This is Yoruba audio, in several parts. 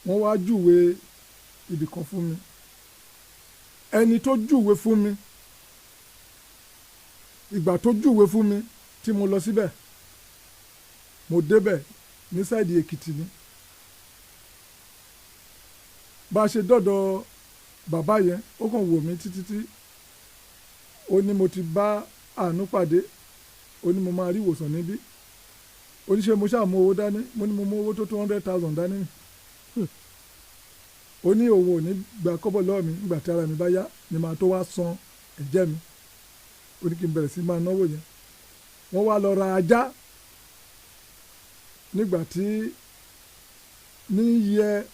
Wọ́n wá júwe ibì kan fún mi. Ẹni tó júwe fún mi, ìgbà tó júwe fún mi tí mo lọ síbẹ̀, mo débẹ̀ ní side Èkìtì ni. Bá a ṣe dọ́dọ̀ bàbá yẹn, ó kàn wò mí títí tí ó ní mo ti bá àánú pàdé. Ó ní mo máa rí ìwòsàn níbí. Ó ní ṣé mo ṣáà mú owó dání? Mo ní mo mú owó tó 200,000 dání. Ó ní òun ò ní gba kọ́bọ̀ lọ́wọ́ mi. Nígbà tí ara mi bá yá ni màá tó wá san ẹ̀jẹ̀ mi. Ó ní kí n bẹ̀rẹ̀ sí máa náwó yẹn. Wọ́n wá lọ ra ajá nígbà tí ní year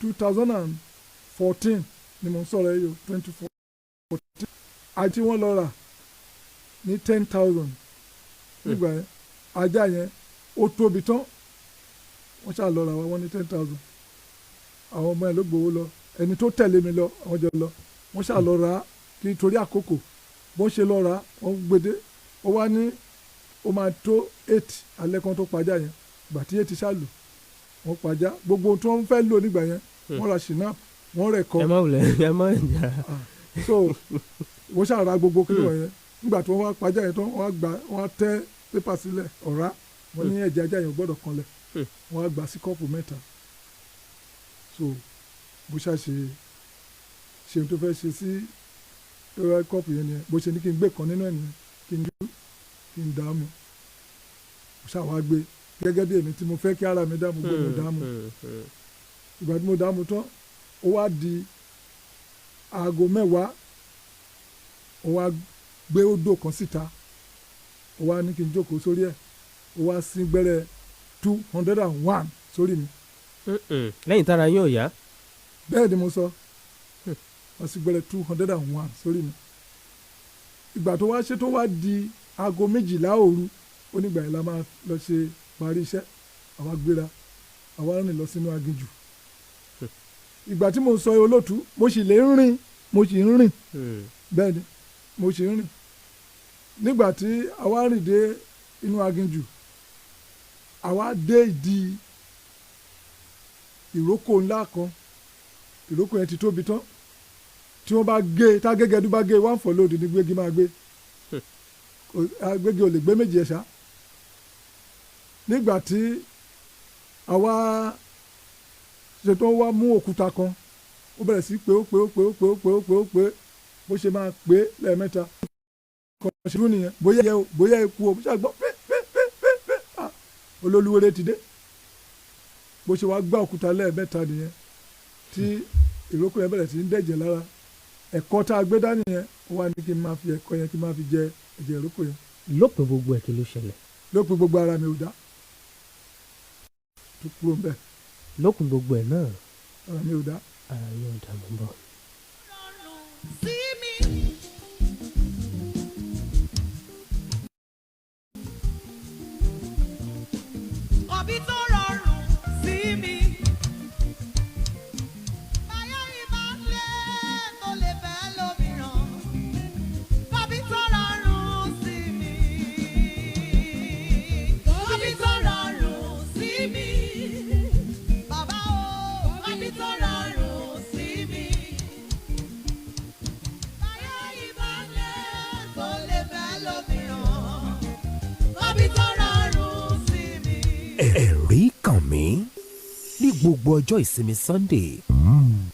2014 ni mo ń sọ̀rọ̀ yìí o, 2014. Àti wọ́n lọ rà ní 10,000 nígbà yẹn. Ajá yẹn ó tóbi tán. Wọ́n ṣáà lọ rà wá, wọ́n ní 10,000. Àwọn ọmọ ẹ̀ ló gbowó lọ, ẹni tó tẹ̀lé mi lọ, àwọn jọ lọ. Wọ́n ṣáà lọ rà á kí torí àkókò. Bó ṣe lọ rà á, wọ́n gbede. Ó wá ní ó máa tó 8 alẹ́ kan tó pajá yẹn. Ìgbà tí 8 ṣáà lù, wọ́n pajá. Gbogbo ohun tí wọ́n fẹ́ lò nígbà yẹn, wọ́n ra schnapps, wọ́n rẹ̀ kọ́. Ẹ má wulẹ̀, ẹ má jà. So wọ́n ṣáà ra gbogbo kí wọ́n yẹn. Nígbà tí wọ́n wá pajá yẹn tán, wọ́n á gbà, wọ́n á tẹ́ pépà sílẹ̀ ọ̀rá. Wọ́n ní ẹ̀jẹ̀ ajá yẹn ò gbọ́dọ̀ kanlẹ̀. Wọ́n á gbà sí kọ́ọ̀pù mẹ́ta. So bó ṣáà ṣe ṣe ohun tó fẹ́ ṣe sí kọ́ọ̀pù yẹn nìyẹn. Bó ṣe ní kí n gbé kan nínú ẹ̀ nìyẹn, kí n jú, kí n dààmú. Mo ṣáà wá gbé gẹ́gẹ́ bí èmi tí mo fẹ́ kí ara mi dààmú, gbé mo dààmú. Ìgbà tí mo dààmú tán, ó wá di aago 10. Ó wá gbé odò kan síta, ó wá ní kí n jókòó sórí ẹ̀. Ó wá sín gbẹ́rẹ́ 201 sórí mi. Lẹ́yìn tára yóò yá. Bẹ́ẹ̀ ni mo sọ. Wọ́n sín gbẹ́rẹ́ 201 sórí mi. Ìgbà tó wá ṣe, tó wá di aago 12 òru, ó nígbà yẹn la máa lọ ṣe parí iṣẹ́. Àwa gbéra, àwa rìn lọ sínú aginjù. Ìgbà tí mo sọ, olóòtú, mo sì lè rìn, mo sì ń rìn. Bẹ́ẹ̀ ni, mo sì ń rìn. Nígbà tí àwa rìn dé inú aginjù, àwa dé ìdí ìrókò ńlá kan. Ìrókò yẹn ti tóbi tán. Tí wọ́n bá gé, tágégẹdú bá gé one for load ní gbégi máa gbé. Gbégi ò lè gbé méjì ẹ̀ ṣá. Nígbà tí àwa ṣètò, wá mú òkúta kan, ó bẹ̀rẹ̀ sí pé, ó pé, ó pé, ó pé, ó pé, ó pé, ó pé. Bó ṣe máa pé lẹ́ẹ̀mẹ́ta kan ṣe dún nìyẹn. Bóyá ẹyẹ o, bóyá eku o, bó ṣe gbọ́ pé pé pé pé pé, ah, olólùwẹ̀rẹ̀ ti dé. Bó ṣe wá gbá òkúta lẹ́ẹ̀mẹ́ta nìyẹn tí ìrókò yẹn bẹ̀rẹ̀ sí ń dẹ̀jẹ̀ lára. Ẹ̀kọ́ tá a gbé dání yẹn, ó wá ní kí n máa fi ẹ̀kọ́ yẹn, kí n máa fi jẹ ẹ̀jẹ̀ ìrókò yẹn. Lópin gbogbo ẹ̀, kí ló ṣẹlẹ̀? Lópin gbogbo, ara mi ò dá tó kúrò ń bẹ̀. Lópin gbogbo ẹ̀ náà. Ara mi ò dá. Ara yóò dà mọ́ bọ̀. Sí mi. Ọbí tó rọrùn sí mi. Báyọ̀ ìbálẹ̀ tó lè fẹ́ lómìíràn. Ọbí tó rọrùn sí mi. Ọbí tó rọrùn sí mi. Bàbá o, ọbí tó rọrùn sí mi. Báyọ̀ ìbálẹ̀ tó lè fẹ́ lómìíràn. Ọbí tó rọrùn sí mi. Ẹ̀rí kàn mí ní gbogbo ọjọ́ ìsinmi Sunday.